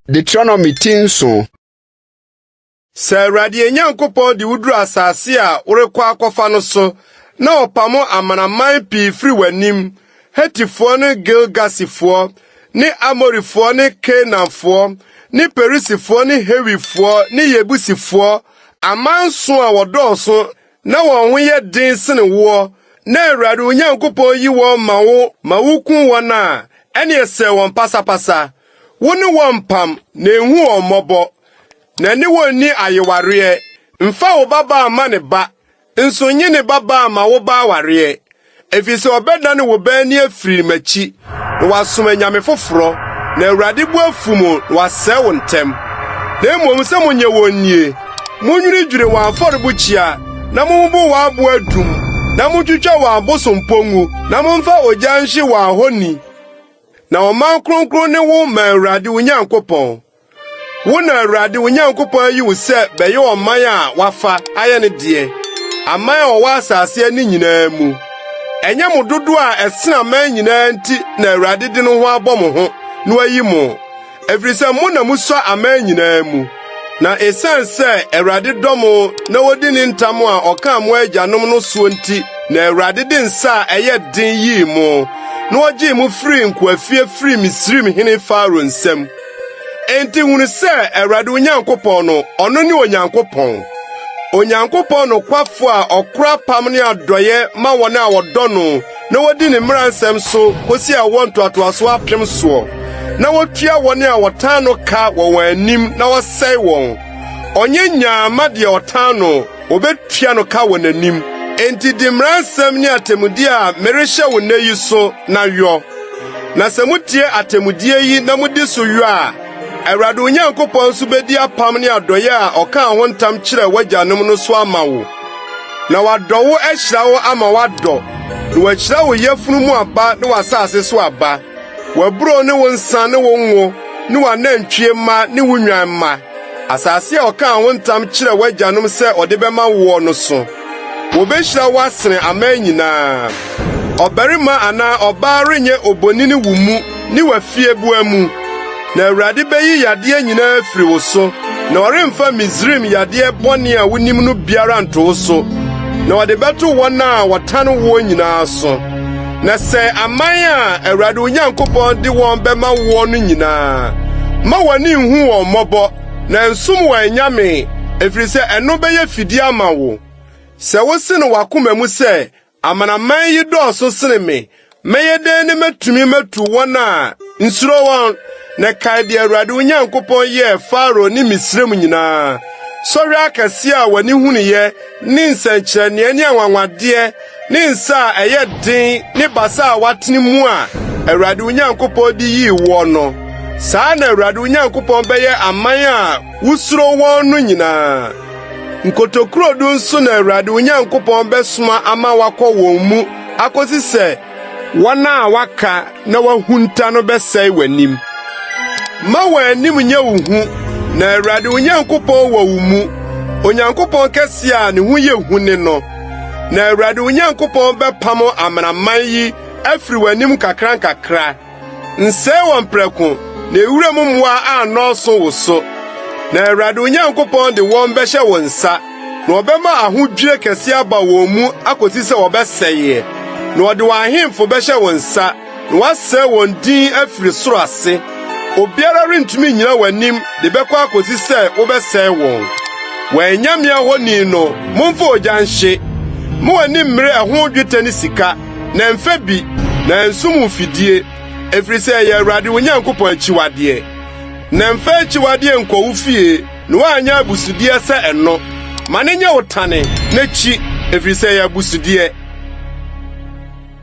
Deuteronomy ti nson. Sɛ Awurade yɛn Nyankopɔn de wo duru asase a worekɔ akɔfa no so, na ɔpamo amanaman pii firi w'anim, Hetifoɔ ne Girgasifoɔ ne Amorifoɔ ne Kanaanfoɔ ne Perisifoɔ ne Hewifoɔ ne Yebusifoɔ, aman so a wɔdɔɔso na wɔn ho yɛ den sene woɔ, na Awurade wo Nyankopɔn yi wɔn ma wo ma wukum wɔn a, ɛneɛ sɛe wɔn pasapasa. Wo ne wɔn mpam, na nhu wɔn mmɔbɔ, na ne wɔn nni ayewareɛ. Mfa wo babaa mma ne ba, nso nnye ne babaa mma wo ba awareɛ, efisɛ ɔbɛdane wo ba ani afiri m'akyi, na wasom anyame foforɔ, na Awurade bo afu mo na wasɛe wo ntɛm. Na mmom sɛ monyɛ wɔn nie: Munnwiridwiri wɔn afɔrebukyia, na mummubu wɔn abo adum, na muntwitwa wɔn abosompɔ ngu, na momfa ogya nhye wɔn ahoni. Na ɔman kronkron ne wo ma Awurade wo Nyankopɔn. Wo na Awurade wo Nyankopɔn ayi wo sɛ bɛyɛ ɔman a wafa ayɛ ne deɛ, aman a wɔwɔ asase ani nyinaa mu. Ɛnyɛ mo dodow a ɛsen aman nyinaa nti na Awurade de ne ho abɔ mo ho na wayi mo, Ɛfiri sɛ mo na musua aman nyinaa mu. Na esiane sɛ Awurade dɔ mo na odi ne ntam a ɔkaa mo agyanom no soɔ nti na Awurade de nsa a ɛyɛ den yii mo, na ɔgyee mo firii nkoafie firii Misraim hene Farao nsam. Enti hunu sɛ Awurade wo Nyankopɔn no, ɔno ne Onyankopɔn. Onyankopɔn nokwafo a ɔkora apam ne adɔeɛ ma wɔn a wɔdɔ no na wodi ne mmara nsɛm so kosi awoɔ ntoatoasoɔ apem soɔ, na wotua wɔn a wɔtan no ka wɔ wɔn anim na wɔsɛe wɔn. Ɔnyɛ nyaa mma deɛ ɔtan no, obetua no ka wɔ n'anim. Enti di mmara nsɛm ne atemmudeɛ a merehyɛ wo nnɛ yi so na yɔ. Na sɛ mutie atemmudeɛ yi na mudi so yɔ a, Awurade wo Nyankopɔn nso bedi apam ne adɔe a ɔkaa ho ntam kyerɛɛ w'agyanom no so ama wo. Na wadɔ wo ahyira wo ama woadɔ, na wahyira wo yafunu mu aba ne w'asase so aba, w'aburow ne wo nsa ne wo ngo ne w'anantwie mma ne wo nnwan mma, asase a ɔkaa ho ntam kyerɛɛ w'agyanom sɛ ɔde bɛma woɔ no so. Wobehyira wo asene aman nyinaa. Ɔbarima anaa ɔbaa renyɛ obonini wo mu ne w'afieboa mu. Na Awurade beyi yadeɛ nyinaa afiri wo so, na ɔremfa Misraim yadeɛ bɔne a wunim no biara nto wo so, na ɔde bɛto wɔn a wɔtan woɔ nyinaa so. Na sɛe aman a Awurade wo Nyankopɔn de wɔn bɛma woɔ no nyinaa. Mma w'ani nhu wɔn mmɔbɔ, na nsom wɔn anyame, ɛfiri sɛ ɛno bɛyɛ fidie ama wo. Sɛ wose no w'akoma mu sɛ, Amanaman yi dɔɔso sene me, mɛyɛ dɛn na matumi matu wɔn a? Nsuro wɔn, na kae deɛ Awurade wo Nyankopɔn yɛɛ Farao ne Misraim nyinaa, sɔhwɛ akɛseɛ a w'ani hunuiɛ ne nsɛnkyerɛnneɛ ne anwanwadeɛ ne nsa a ɛyɛ den ne basa a watene mu a Awurade wo Nyankopɔn de yii woɔ no. Saa na Awurade wo Nyankopɔn bɛyɛ aman a wusuro wɔn no nyinaa. Nkotokurodu nso na Awurade wo Nyankopɔn bɛsoma ama wɔakɔ wɔn mu akosi sɛ wɔn a wɔaka na wɔahunta no bɛsɛe w'anim. Mma wɔn anim nyɛ wo hu, na Awurade wo Nyankopɔn wɔ wo mu, Onyankopɔn kɛse a ne ho yɛ hu ne no. Na Awurade wo Nyankopɔn bɛpam amanaman yi afiri w'anim nkakrankakra. Nsɛe wɔn prɛko, na wuram mmoa annɔɔso wo so. Na Awurade wo Nyankopɔn de wɔn bɛhyɛ wo nsa, na ɔbɛma ahodwira kɛse aba wɔn mu akosi sɛ wɔbɛsɛe. Na ɔde wɔn ahemfo bɛhyɛ wo nsa, na woasɛe wɔn din afiri soro ase. Obiara rentumi nnyina w'anim de bɛkɔ akosi sɛ wobɛsɛe wɔn. Wɔn anyame ahoni no, momfa ogya nhye. Mma w'ani mmere ɛho dwetɛ ne sika. Na mfa bi, na nsum wo fidie, ɛfiri sɛ ɛyɛ Awurade wo Nyankopɔn akyiwadeɛ. Na mfa akyiwadeɛ nkɔ wo fie, na woanyɛ abusudeɛ sɛ ɛno. Ma no nyɛ wo tane, na kyi, ɛfiri sɛ ɛyɛ abusudeɛ.